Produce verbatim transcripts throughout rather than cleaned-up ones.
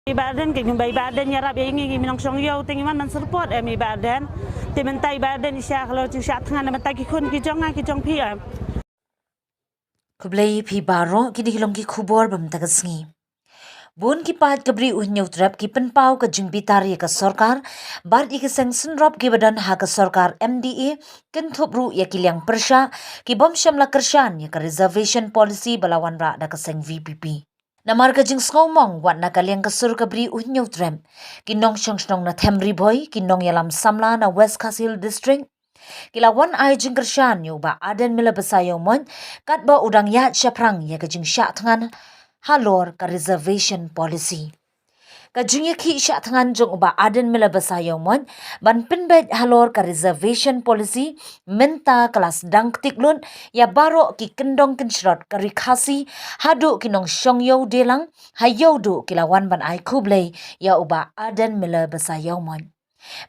I Bah Ardent, ki ba i Bah Ardent ïarap ïa ngi, ngi nongshong ïew te ngi wan ban support em i Bah Ardent. Te mynta i Bah Ardent i shah halor jingshah thngan mynta ki khun ki jong nga ki jong phi em. Khublei phi baroh, kine ki long ki khubor ba mynta ka sngi. Bun ki paid ka Bri u Hynñiewtrep ki pynpaw ka jingbitar ïa ka sorkar bad ïa ki seng synrop ki ba don ha ka sorkar M D A, kynthup ruh ïa ki liang pyrshah ki bym shym la kyrshan ïa ka reservation policy ba la wanrah da ka seng V P P. Namar ka jingsngewmong wat na ka liang ka sur ka Bri u Hynñiewtrep, ki nongshong shnong na Them Ri Bhoi, ki nongïalam samla na West Khasi Hills District, ki la wan ai jingkyrshan ïa u Bah Ardent Miller Basaiawmoit katba u dang ïaid shaphrang ïa ka jingshah thngan halor ka reservation policy. Ka jingïakhih shah thngan jong u Bah Ardent Miller Basaiawmoit ban pynbeit halor ka reservation policy mynta ka la sdang ktik lut ïa baroh ki kyndong kynshrot ka Ri Khasi, haduh ki nongshong ïew dielang ha ïew duh ki la wan ban ai khublei ïa u Bah Ardent Miller Basaiawmoit.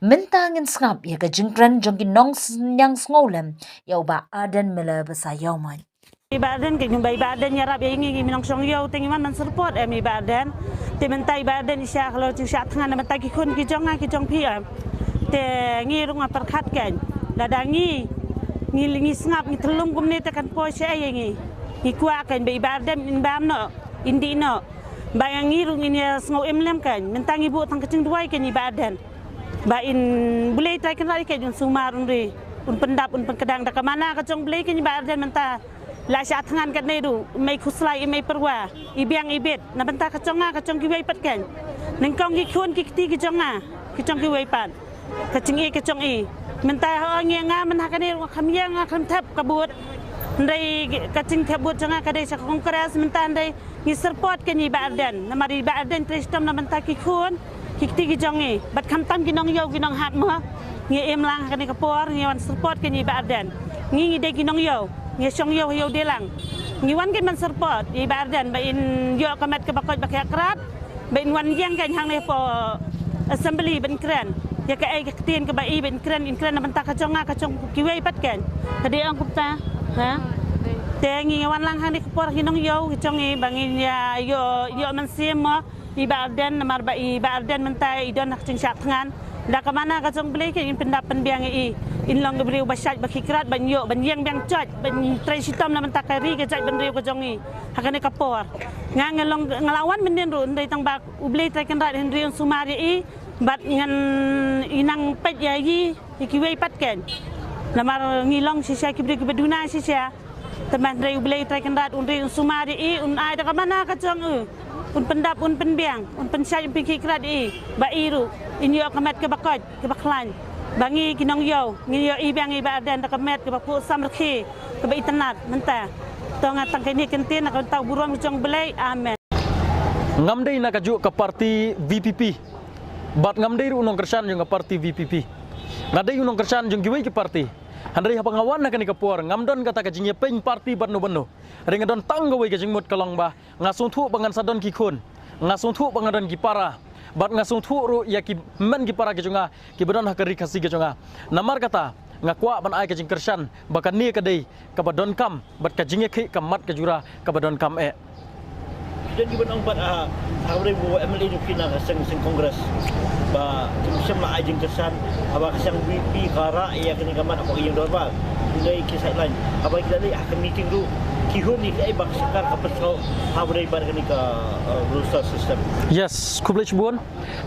Mynta ngin sngap ïa ka jingkren jong ki nongsynñiang sngewlem ïa u Bah Ardent Miller Basaiawmoit. I Bah Ardent, ki ba i Bah Ardent ïarap ïa ngi, ngi nongshong ïew te ngi wan ban support em i Bah Ardent. Te mynta i Bah Ardent i shah halor jingshah thngan mynta ki khun ki jong nga ki jong phi em. Te ngi ruh nga pyrkhat kan, lada ngi ngi ngi sngap ngi thlum kumne te kan poi shaei ïa ngi. Ngi kwah kan ba i Bah Ardent in bam noh, in dih noh. Ba ïa ngi ruh ngin ïa sngew im lem kan, mynta ngi buh tang ka jingduwai kan i Bah Ardent. Ba in Blei Trai Kynrad kan un sumar, un ri, un pyndap, un pynkdang da ka mana ka jong Blei kan i Bah Ardent mynta. La shah thngan katne ruh, mei khuslai, mei pyrwa, i biang i bit, na bynta ka jong nga ka jong kiwei pat kan. Nyngkong ki khun ki kti ki jong nga, ki jong kiwei pat. Ka jong i ka jong i. Mynta ha ngi nga mynta ha kane ruh nga kham ïeng nga kham thep ka vote. Hynrei ka jingthep vote jong nga ka dei sha ka Congress mynta hynrei ngi support kan i Bah Ardent. Namar i Bah Ardent trei shitom na bynta ki khun ki kti ki jong i. Bad khamtam ki nongïew ki nonghap mo. Ngi im lang ha kane ka por ngi wan support kan i Bah Ardent. Ngi ngi dei ki nongïew, ngi shong ïew ha ïew dielang. Ngi wan kan ban support i Bah Ardent ba in ïoh ka met kaba koit ba kyrkrat. Ba in wan ïeng kan hangne hapoh assembly ban kren ïa kaei ka ktien kaba i ban kren, in kren na bynta ka jong nga ka jong kiwei pat kan. Ka dei ong kumta. Ha? Te ngi wan lang hangne ka por ki nongïew ki jong i ba ngin ïa ïoh, ïoh mynsiem mo. I Bah Ardent namar ba i Bah Ardent mynta i don ha ka jingshah thngan. Da ka mana ka jong Blei kan in pyndap pynbiang ïa i. In long ka briew ba shait ba kyrkrat ban ïoh ban ïeng biang, shait ban trei shitom na bynta ka ri ka jaid bynriew ka jong i. Ha kane ka por nga nga long nga la wan mynnin ruh hynrei tang ba u Blei Trai Kynrad hynrei un sumar ïa i. Bad ngan i nang peit ïa i ïa kiwei pat kan. Namar ngi long shisha ki briew kiba duna shisha. Te mynhynrei u Blei Trai Kynrad un ri un sumar ïa i, un ai da ka mana ka jong u. Un pyndap, un pynbiang, un pynshait, un pynkyrkrat ïa i. Ba i ruh in ïoh ka met kaba koit kaba khlaiñ. Ba ngi ki nongïew ngin ïoh i biang i Bah Ardent da ka met kaba phuh samrkhie kaba itynnad mynta. To nga tang kane ka ktien na ka bynta u burom ka jong Blei. Amen. Ngam dei na kajuh ka party V P P bad ngam dei ruh u nongkyrshan jong ka party V P P. Nga dei u nongkyrshan jong kiwei ki party. Hynrei haba nga wan ha kane ka por ngam don kata ka jingïapeiñ party bad no bad no. Hynrei nga don tang kawei ka jingmut ka long ba nga sngewthuh ba ngan sa don ki khun, nga sngewthuh ba nga don ki para, bad nga sngewthuh ruh ïa ki hynmen ki para ki jong nga kiba don ha ka ri Khasi ka jong nga. Namar kata nga kwah ban ai ka jingkyrshan ba kane ka dei kaba donkam bad ka jingïakhih ka mat ka jura kaba donkam eh. Ki don kiba ong pat, ah, ha kaba dei u M L A jong phi na ka seng, seng Congress ba kim shym la ai jingkyrshan, haba ka seng V P ka rah ïa kane ka mat hapoh ka ïing dorbar. Ki dei ki sideline. Haba ki la leit ha ka meeting ruh ki hun ïa kaei ba ka sorkar ka pynsaw ha kaba dei bad kane ka, ah, roster system. Yes, khublei shibun.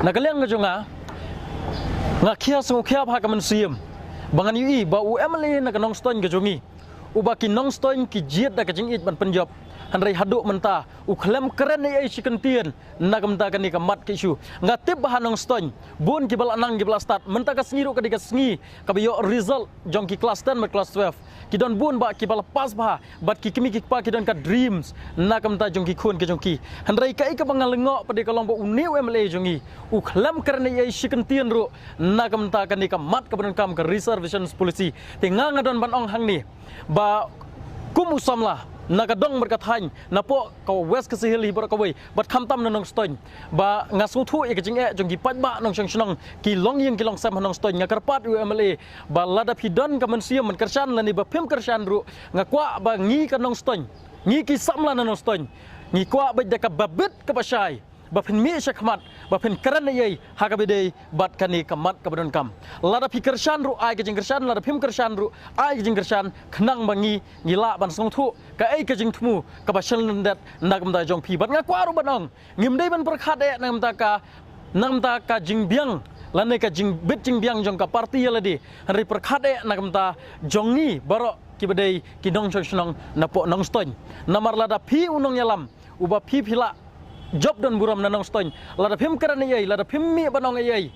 Na ka liang ka jong nga, nga khia sngewkhia bha ka mynsiem ba ngan ïohi ba u M L A na ka Nongstoiñ ka jong ngi, uba ki Nongstoiñ ki jied da ka jingïeit ban pynjop, hynrei haduh mynta u khlem kren ei ei shi kyntien na ka bynta kane ka mat ka issue. Nga tip ba ha Nongstoiñ bun kiba la nang kiba la stad, mynta ka sngi ruh ka dei ka sngi kaba ïoh result jong ki class ten bad class twelve. Ki don bun bah kiba la pass bha bad ki kmie ki kpa ki don ka dreams na ka bynta jong ki khun ki jong ki. Hynrei kaei kaba nga lyngngoh pat dei ka long ba une u M L A jong ngi u khlem kren ei ei shi kyntien ruh na ka bynta kane ka mat kaba donkam ka reservations policy. Te nga nga don ban ong hangne ba kum u samla na ka dong bad ka thaiñ napoh ka West Khasi Hills hi baroh kawei bad khamtam na Nongstoiñ, ba nga sngewthuh ïa ka jingeh jong ki paidbah nongshong shnong, ki longïing ki longsem ha Nongstoiñ. Nga kyrpad ïa u M L A ba lada phi don ka mynsiem ban kyrshan lane ba phim kyrshan ruh, nga kwah ba ngi ka Nongstoiñ, ngi ki samla na Nongstoiñ, ngi kwah beit da kaba bit kaba shai ba phin mih shakhmat, ba phin kren ei ei ha kaba dei bad kane ka mat kaba donkam. Lada phi kyrshan ruh ai ka jingkyrshan, lada phim kyrshan ruh ai ka jingkyrshan, khnang ba ngi ngi lah ban sngewthuh kaei ka jingthmu kaba shlyndet na ka bynta jong phi. Bad nga kwah ruh ban ong, ngim dei ban pyrkhat eh na ka bynta ka, na ka bynta ka jingbiang lane ka jingbit jingbiang jong ka party ïa lade, hynrei pyrkhat eh na ka bynta jong ngi baroh kiba dei ki nongshong shnong napoh Nongstoiñ. Namar lada phi u nongïalam uba phi phi lah jop don burom na Nongstoiñ, lada phim kren ei ei, lada phim mih ban ong ei ei,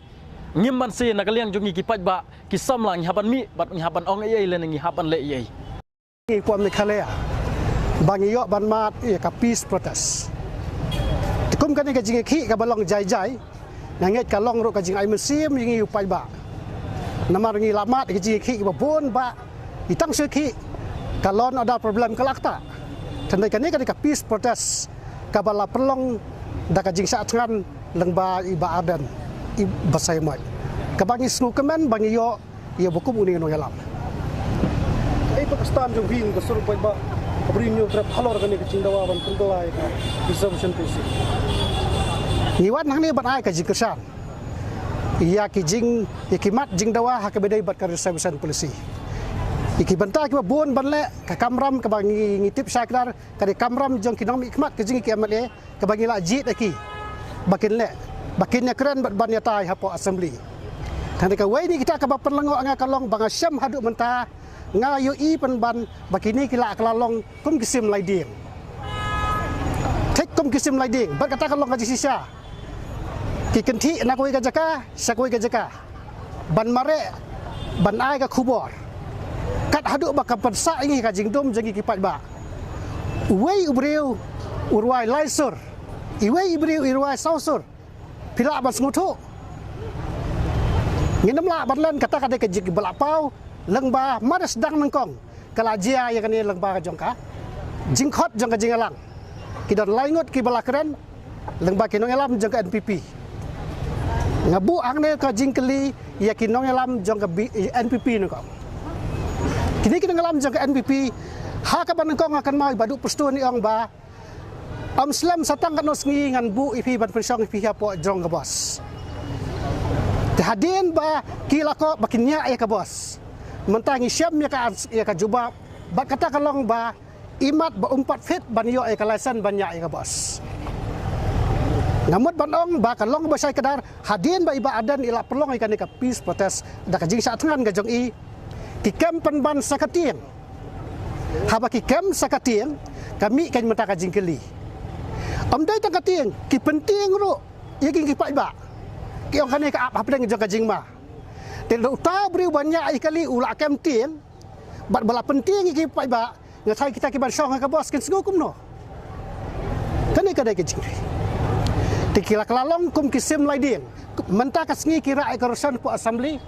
ngim banse na ka liang jong ngi ki paidbah ki samla ngi hap ban mih bad ngi hap ban ong ei ei lane ngi hap ban leh ei ei. Ngi kwah Meghalaya ba ngi ïoh ban mad ïa ka peace protest. Te kum kane ka jingïakhih kaba long jai jai, nga ngeit ka long ruh ka jingai mynsiem ïa ngi u paidbah. Namar ngi la mad ka jingïakhih kaba bun ba i tang shu ïakhih ka law and order problem ka la ktah. Te hynrei kane ka dei ka peace protest kaba la pynlong da ka jingshah thngan lyngba i Bah Ardent, i Basaiawmoit, kaba ngi sngewkmen ba ngi ïoh ïa uba kum une u nongïalam. Ei, ba ka stand jong phi, ka sur paidbah, ka bri ñiewtrep halor kane ka jingdawa ban pynkylla ïa ka reservation policy. Ngi wan hangne ban ai ka jingkyrshan ïa ki jing, ïa ki mat jingdawa ha kaba dei bad ka reservation policy. Ïa ki bynta kiba bun ban leh, ka kamram kaba ngi, ngi tip shai kdar ka dei kamram jong ki nongmihkhmat ka jong ngi ki M L A, kaba ngi la jied ïa ki ba kin leh, ba kin ïakren bad ban ïatai hapoh Assembly. Te hynrei kawei na kita kaba pynlyngngoh ïa nga ka long ba nga shem haduh mynta nga ïohi pynban ba kine ki la kylla long kum ki sim lai dieng. Thik kum ki sim lai dieng, bad kata ka long ka jingshisha. Ki kynthih na kawei ka jaka sha kawei ka jaka ban mareh, ban ai ka khubor. Kat haduh ba ka pynsah ïa ngi ka jingdum jong ngi ki paidbah. Uwei u briew u rwai lai sur, iwei i briew i rwai saw sur. Phi lah ban sngewthuh. Ngin ym lah ban len, kata ka dei ka jingbalah paw lyngba mar sdang nyngkong ka la jia ïa kane lyngba ka jong ka jingkhot jong ka jingïalang. Ki don lai ngut kiba la kren lyngba ki nongïalam jong ka N P P. Nga buh hangne ka jingkylli ïa ki nongïalam jong ka B-, N P P nyngkong. Kine ki nongïalam jong ka N P P, ha kaba nyngkong nga kynmaw i Bah Duh Prestone i ong ba ym slem sa tang katno sngi ngan buh ïa phi ban pynshong ïa phi hapoh jrong ka bos. Te hadien ba ki la koh ba kin ñiah ïa ka bos, mynta ngi shem ïa ka ans-, ïa ka jubab, bad kata ka long ba imat ba um pat fit ban ïoh ïa ka license ban ñiah ïa ka bos. Nga mut ban ong ba ka long ba shai kdar hadien ba i Bah Ardent i la pynlong ïa kane ka peace protest da ka jingshah thngan ka jong i, ki kem pynban sa ka tieng. Haba ki kem sa ka tieng, ka mih kein mynta ka jingkylli. Ym dei tang ka tieng, ki pyntieng ruh ïa ki, ki paidbah. Ki ong kane ka ap hapdeng jong ka jingma. Te lada uta u briew ba ñiah ïa kali u la kem tieng bad ba la pyntieng ïa ki paidbah, nga tharai kita kiban shong ha ka bos kin sngew kumno? Kane ka dei ka jingri. Te ki la kylla long kum ki sim lai dieng. Mynta ka sngi ki rah ïa ka resolution hapoh Assembly,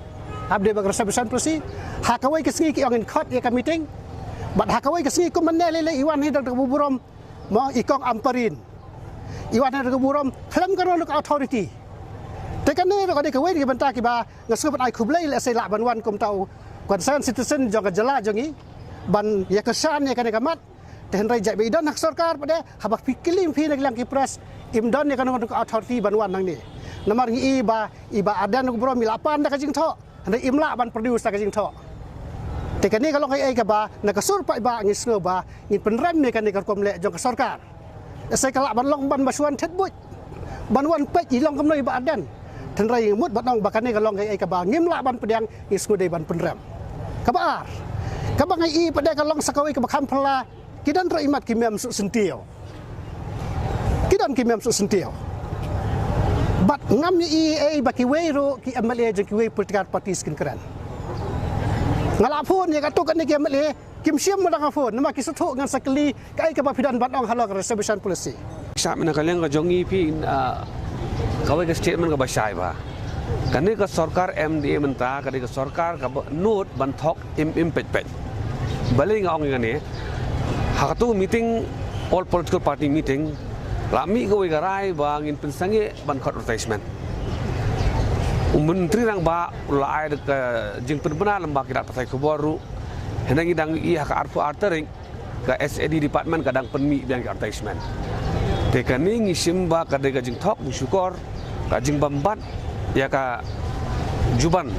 update bad ka reservation policy. Ha kawei ka sngi ki ong ngin khot ïa ka meeting. Bad ha kawei ka sngi kum mynne lei lei i wan hi da ka burom, mo, i Kong Ampareen, i wan hi da ka burom khlem kano kano ka authority. Te kane ruh ka dei kawei na ki bynta kiba nga sngewbha ban ai khublei lehse lah ban wan kum uta u concerned citizen jong ka jylla jong ngi ban ïa kyrshan ïa kane ka mat. Te hynrei jait ba i don ha ka sorkar pat de, haba phi kylli phi na ka liang ki press, im don ïa kano kano ka authority ban wan hangne. Namar ngi i ba i Bah Ardent u briew i la pan da ka jingthoh, hynrei im lah ban produce da ka jingthoh. Te kane ka long kaei kaba na ka sur paidbah ngi sngew ba ngin pynrem ïa kane ka rukom leh jong ka sorkar. Lehse ka lah ban long ban ba shu wan thied buit, ban wan peit i long kumno i Bah Ardent. Hynrei nga mut ban ong ba kane ka long kaei kaba ngim lah ban pdiang, ngi sngewdei ban pynrem. Kaba ar, kaba nga i pat de ka long sa kawei kaba kham phylla, ki don ruh imat ki mem suk syntiew. Ki don ki mem suk syntiew. Bad ngam i ei ba kiwei ruh ki M L A jong kiwei political parties kin kren. Nga la phone ïa katto katne ki M L A, kim shym ma dang phone, namar ki sngewthuh ngan sa kylli kaei kaba phi don ban ong halor ka reservation policy. Sha mynta ka liang ka jong ngi phi, ah, kawei ka statement kaba shai ba kane ka sorkar M D A mynta ka dei ka sorkar kaba nud ban thok im im peit peit. Balei nga ong ïa kane? Ha katu meeting, all political party meeting, la mih kawei ka rai ba ngin pynsangeh ban khot advertisement. U Myntri Rangbah u la ai da ka jingpynbna lyngba ki lad pathai khubor ruh. Hynrei ngi dang i ha ka arphew ar tarik, ka S A D department ka dang pynmih biang ki advertisement. Te kane ngi shim ba ka dei ka jingthok jingshukor, ka jingbambat ïa ka juban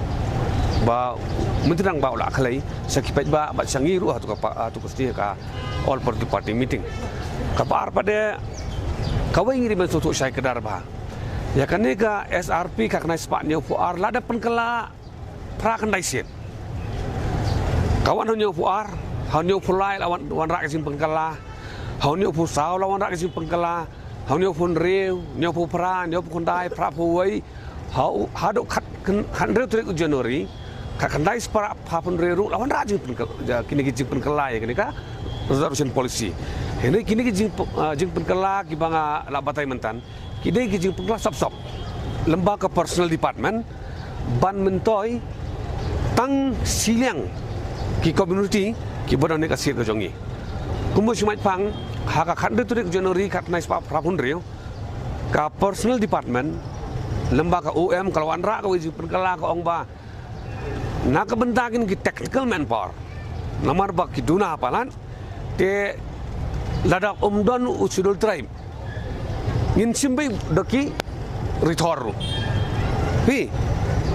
ba mynta nang ba u la khlei sha ki paidbah bad sha ngi ruh ha tu ka pa-, ha tu ka sdie ka All Political Party meeting. Kaba ar pat de kawei ngi ri ban sngewthuh shai kdar ba ïa kane ka S R P ka khyndai spah hynñiewphew ar la dep pynkylla phra khyndai sien. Ka wan hynñiewphew ar, hynñiewphew lai la wan, wanrah ka jingpynkylla, hynñiewphew saw la wanrah ka jingpynkylla, hynñiewphew hynriew, hynñiewphew phra, hynñiewphew khyndai, phraphew wei, ha u, haduh khat, khyndai tarik u January, ka khyndai spah phraphew hynriew ruh la wanrah jingpynkylla, kine ki jingpynkylla ïa kine ka reservation policy. Hynrei kine ki jing, ah, jingpynkylla kiba nga la batai mynta ki dei ki jingpynkylla sop sop lyngba ka personnel department ban myntoi tang shiliang ki community kiba don ha ka sir ka jong ngi. Kumba shu mait pang ha ka khathynriew tarik January khatkhyndai spah phraphew hynriew ka personnel department lyngba ka O M ka la wanrah kawei jingpynkylla ka ong ba na ka bynta kine ki technical manpower. Namar ba ki duna ha palat te lada ym don u Scheduled Tribe ngin shim beit da ki rithor ruh. Phi,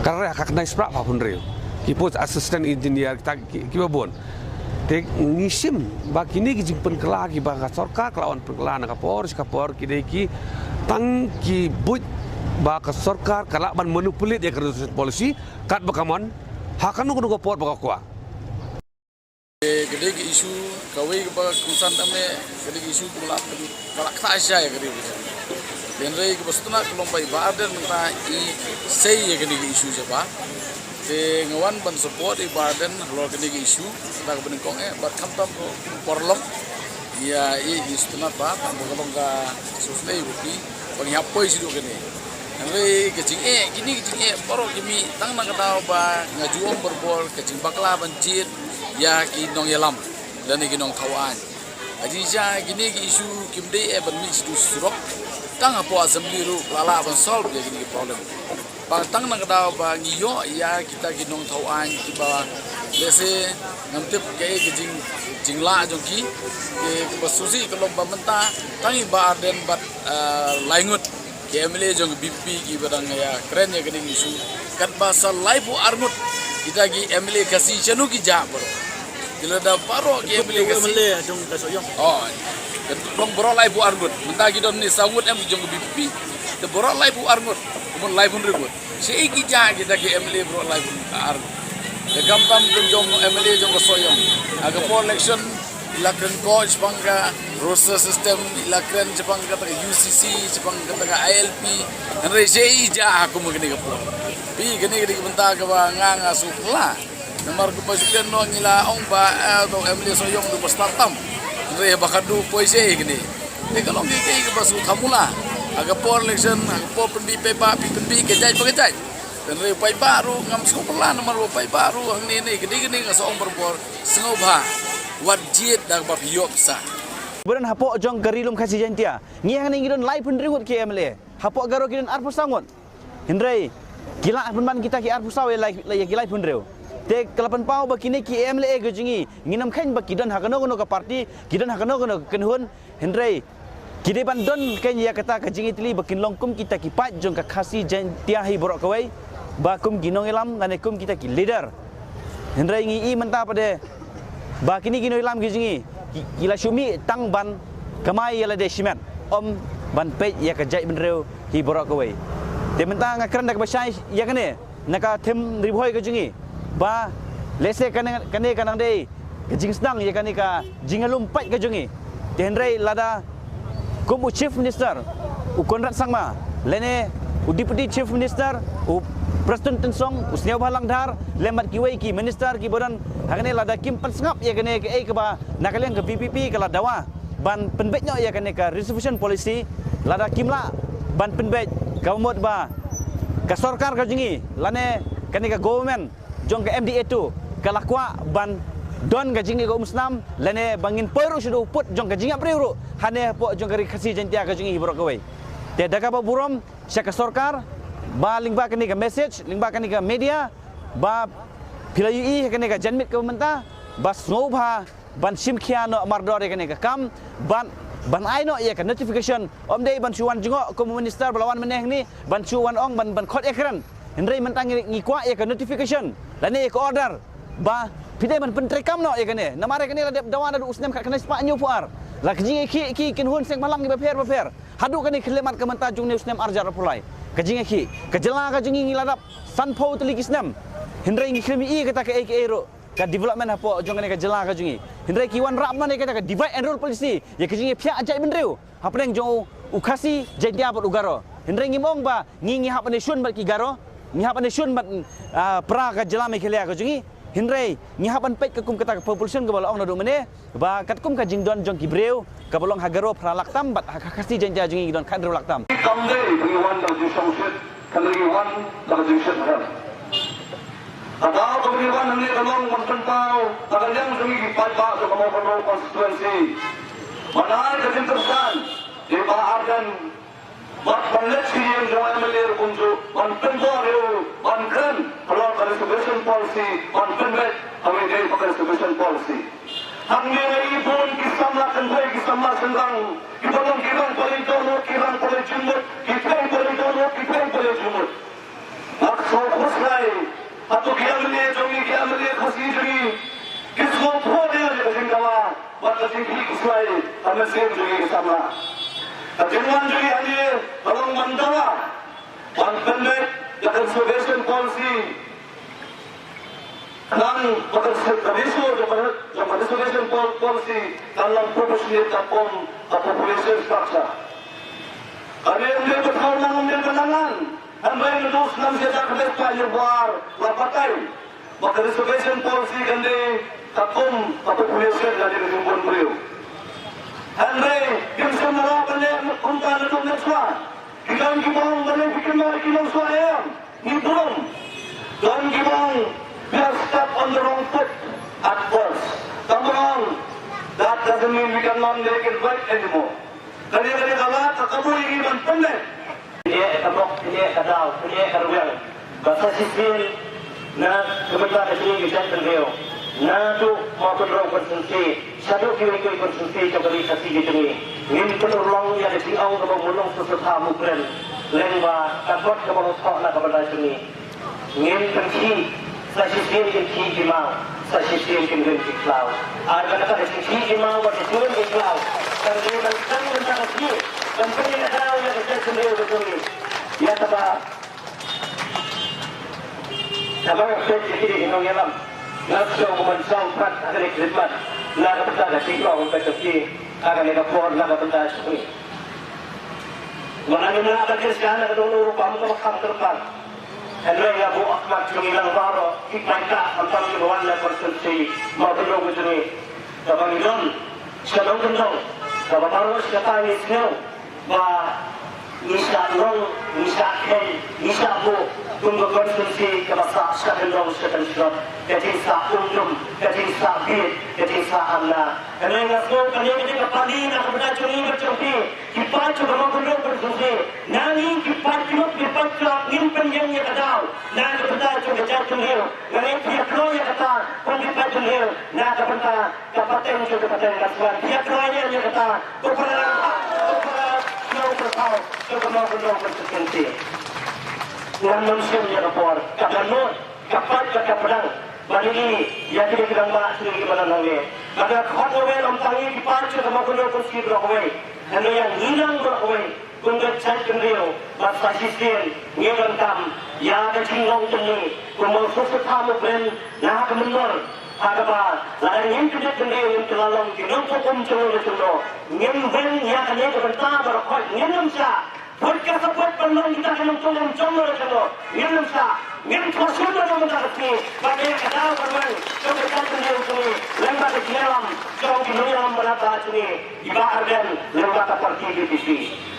ka reh ha ka khyndai spah phraphew hynriew ki post assistant engineer kita ki, kiba bun. Te ngi shim ba kine ki jingpynkylla kiba ka sorkar ka la wan pynkylla na ka por sha ka por ki dei ki tang ki buit ba ka sorkar ka lah ban manipulate ïa ka reservation policy katba ka mon ha kano kano ka por ba ka kwah. Ka dei ka issue kawei kaba kongsan tam eh, ka dei ka issue kaba la, kaba la kata shai ka dei ka issue. Hynrei kaba sngewtynnat ka long ba i Bah Ardent mynta i sei ïa ka dei ka issue shabar. Te nga wan ban support i Bah Ardent halor ka dei ka issue, kata kaba nyngkong eh, bad khamtam ka por long. Ïa i, i sngewtynnat ba, tang ba ka long ka sngewsynei ba ki, ba ngi hap poi shaduh kane. Hynrei ka jingeh, kine ki jingeh baroh ki mih tang na ka daw ba nga ju ong barabor ka jingbakla ban jied ïa ki nongïalam lane ki nongthaw aiñ. Ka jingshisha kine ki issue kim dei eh ban mih shaduh surok, tang hapoh assembly ruh la lah ban solve ïa kine ki problem. Ba tang na ka daw ba ngi ïoh ïa kita ki nongthaw aiñ kiba lehse ngam tip kaei ka jing, jinglah jong ki. Te kaba sngewsih ka long ba mynta tang i Bah Ardent bad, ah, lai ngut ki M L A jong ka V P P kiba dang ïa kren ïa kane ka issue. Katba sa laiphew ar ngut kita ki M L A Khasi shano ki jah baroh. Te lada baroh ki M L A Khasi. M L A jong ka Sohiong. Oh. Ka long baroh laiphew ar ngut. Mynta ki don ne saw ngut em jong ka V P P. Te baroh laiphew ar ngut. Kumno laiphew hynriew ngut. Shaei ki jah kita ki M L A baroh laiphew ar ngut. Te khamtam ki jong M L A jong ka Sohiong. Ha ka por election i la kren ko shaphang ka roster system, i la kren shaphang kata ka U C C, shaphang kata ka I L P. Hynrei shaei i jah ha kum kane ka por. Phi, kane ka dei ka bynta kaba nga nga sngewphylla. Namar kumba shu kren noh ngi la ong ba, eh, to M L A Sohiong du ba stad tam. Hynrei ba ka du poi shaei kane. Te ka long kaei kaei kaba shu thamula. Ha ka por election, ha ka por pynbeit paidbah, phi pynbeit ka jait ba ka jait. Hynrei paidbah ruh ngam sngewphylla namar ba paidbah ruh hangne ne kane kane nga sa ong barabor sngewbha wat jied da kaba phi ïoh pisa. Ba don hapoh jong ka Ri Lum Khasi Jaiñtia. Ngi hangne ngi don laiphew hynriew ngut ki M L A. Hapoh Garo ki don arphew saw ngut. Hynrei ki la pynban kita ki arphew saw ïa lai, ïa ki laiphew hynriew. Te ka la pynpaw ba kine ki M L A ka jong ngi, ngin ym kheiñ ba ki don ha kano kano ka party, ki don ha kano kano ka kynhun. Hynrei ki dei ban don kein ïa kata ka jingïatylli ba kin long kum kita ki paid jong ka Khasi Jaiñtia hi baroh kawei, ba kum ki nongïalam lane kum kita ki leader. Hynrei ngi i mynta pat de ba kine ki nongïalam ki jong ngi ki, ki la shu mih tang ban kamai ïa lade shimet, ym ban peit ïa ka jaitbynriew hi baroh kawei. Te mynta nga kren da kaba shai ïa kane na ka thim Ri Bhoi ka jong ngi ba lehse kane, kane ka nang dei ka jingsdang ïa kane ka jingïalum paid ka jong ngi. Te hynrei lada kum u Chief Minister u Conrad Sangma lane u Deputy Chief Minister u Prestone Tynsong, u Sniawbhalang Dhar lem bad kiwei ki minister kiba don hangne, lada kim pynsngap ïa kane kaei kaba na ka liang ka V P P ka la dawa ban pynbeit noh ïa kane ka reservation policy, lada kim lah ban pynbeit, ka mut ba ka sorkar ka jong ngi lane kane ka government jong ka M D A two ka la kwah ban don ka jingïakhun umsnam lane ba ngin poi ruh shaduh pud jong ka jingïap briew ruh hangne hapoh jong ka Ri Khasi Jaiñtia ka jong ngi hi baroh kawei. Te da kaba burom sha ka sorkar ba lyngba kane ka message, lyngba kane ka media, ba phi la ïohi ha kane ka janmiet kaba mynta, ba sngewbha ban shim khia noh mardor ïa kane ka kam, ban ban ai noh ïa ka notification, ym dei ban shu wan jngoh kum u minister ba la wan mynne hangne ban shu wan ong ban, ban khot ïakren. Hynrei mynta ngi, ngi kwah ïa ka notification lane ïa ka order ba phi dei ban pyntreikam noh ïa kane. Namar ïa kane la dep dawa naduh u snem khatkhyndai spah hynñiewphew ar. La ka jingïakhih ki kynhun seng bhalang kiba pher bapher haduh kane ka khyllipmat ka mynta jong une u snem arhajar arphew lai. Ka jingïakhih, ka jylla ka jong ngi ngi la dap sanphew tylli ki snem, hynrei ngi khlem ïohi kata kaei kaei ruh ka development hapoh jong kane ka jylla ka jong ngi. Hynrei ki wanrah man ïa kata ka divide and rule policy, ïa ka jingïaphiah jaitbynriew hapdeng jong u, u Khasi, Jaiñtia bad u Garo. Hynrei ngim ong ba ngi, ngi hap ban ïashun bad ki Garo, ngi hap ban ïashun bad, ah, para ka jylla Meghalaya ka jong ngi. Hynrei ngi hap ban peit ka kum kata ka population kaba la ong naduh mynne, ba katkum ka jingdon jong ki briew kaba long ha Garo phra lak tam bad ha Khasi Jaiñtia jong ngi ki don khathynriew lak tam. Kam dei ba ngi wan da ka jingshongshit, hynrei ngi wan da ka jingshit. Ka daw kaba ngi wan hangne ka long ban pynpaw ha ka liang jong ngi ki paidbah jong ka Mawkynrew constituency ban ai ka jingkyrshan ïa i Bah Ardent bad ban leit sha ïing jong u M L A ruh kumjuh, ban pynbor ïa u ban kren halor ka reservation policy, ban pynbeit ha kaba ïadei bad ka reservation policy. Hangne ngi i bun ki samla kynthei, ki samla shynrang, kiba long ki rangpale dohnud, ki rangpale jingmut, ki pyrshang pale dohnud, ki pyrshang pale jingmut. Nga sngewkhuslai hato ki M L A jong ngi, ki M L A Khasi jong ngi ki sngewthuh ïa ka jingdawa bad ka jingkhuslai ha mynsiem jong ngi ki samla. Ka jingwan jong ngi hangne ka long ban dawa ban pynbeit ïa ka reservation policy. Khnang ba ka ratio jong ka, jong ka reservation pol-, policy kan long proportionate katkum ka population structure. Ka dei ym dei ba thaw lang, ym dei ba nang lang. Hynrei naduh snem shi hajar khyndai spah hynñiewphew ar la batai ba ka reservation policy kan dei katkum ka population lane ka jingbun briew. Hynrei kim shym la ban leh kumta naduh mynshwa. Ki don kiba ong balei phi kynmaw ïa ki nongshwa em? Ngi burom. Don kiba ong we have stepped on the wrong foot at first. Tang ba ong, that doesn't mean we cannot make it right anymore. Kane, kane ka lad ka kabu ïa ngi ban pynlong. Phi leh ka bok, phi leh ka daw, phi leh ka rwiang. Ba sa shisien na ka bynta ka jong ngi ki jaitbynriew, naduh Mawkynrew constituency shaduh kiwei kiwei constituency jong ka ri Khasi ka jong ngi, ngin pynurlong ïa ka jingong kaba u Myllung Sutha Sutha u kren lyngba ka kot kaba u thoh na ka bynta jong ngi. Ngin pynkhih, sa shisien kin khih ki maw, sa shisien kin rim ki khlaw. Ar kata ka jingkhih ki maw bad ka jingrim ki khlaw kan dei ban tang bynta ka jingim, ban pynlong ïa ka daw ïa ka jaitbynriew ka jong ngi. Ïa kaba Namar nga peit ïa kine ki nongïalam, nga sngew ban shong pat ha kane ka khlieh mat na ka bynta ka jingkyrkhu ka jong ki ha kane ka por, na ka bynta jong ngi. Wat la ngim lah ban kyrshan ïa kano kano ruh, bam kaba kham kyrpang. Hynrei nga buh ha khmat jong ngi lang baroh ki paidbah, khamtam kiba wan na constituency Mawkynrew ka jong ngi, kaba ngi don sha nongkyndong, kaba baroh shi katta ngi sngew ba ngi shah long, ngi shah kheiñ, ngi shah buh kum ka constituency kaba sah sha kyndong sha kyndong, ka jingsah umdum, ka jingsah bieit, ka jingsah amna. Hynrei nga sngew kane ka dei ka pali na ka bynta jong ngi bad jong phi ki paid jong ka Mawkynrew constituency. Na ngi ki paid ki mut ki paid ka, ngin pynïeng ïa ka daw na ka bynta jong ka jaitbynriew. Nga ngeit phi ïa kloi ïa kata kum ki paid jong ngi na ka bynta ka pateng jong ka pateng ka sngewbha. Phi ïa kloi ïa kata. Ko para, ko para, ko para, ko para, ko para, ko para, ko para. Ngan ym shim ïa ka por, ka dohnud, ka pait bad ka pdeng ban ïohi ïa kine ki rangbah jong ngi kiba don hangne. Bad nga khot, nga wei, ym tang ïa ki paid jong ka Mawkynrew constituency baroh kawei, hynrei ïa ngi nang baroh kawei kum ka jaitbynriew, ba sa shisien ngin donkam ïa ka jinglong jong ngi, kumba u Sutha u kren na ka mynnor, ha kaba lada ngim kynjat bynriew ngim kylla long ki nongtuh um jong ngi jong ngi. Ngin weng ïa kane ka bynta baroh khoit, ngin ym shah put ka support ban long kita ki nongtuh um jong ngi jong ngi. Ngin ym shah, ngin thoh shim na ka bynta ka sngi ba ka daw ban wan jong ka jaitbynriew jong ngi lyngba ka jingïalam jong ki nongïalam ba la bha jong ngi, i Bah Ardent lyngba ka party V P P.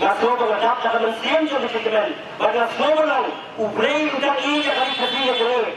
Nga sngew ba nga dap da ka mynsiem jong ka jingkmen bad nga sngew ba long U Blei u dang ïeit ïa ka ri Khasi ka jong ngi.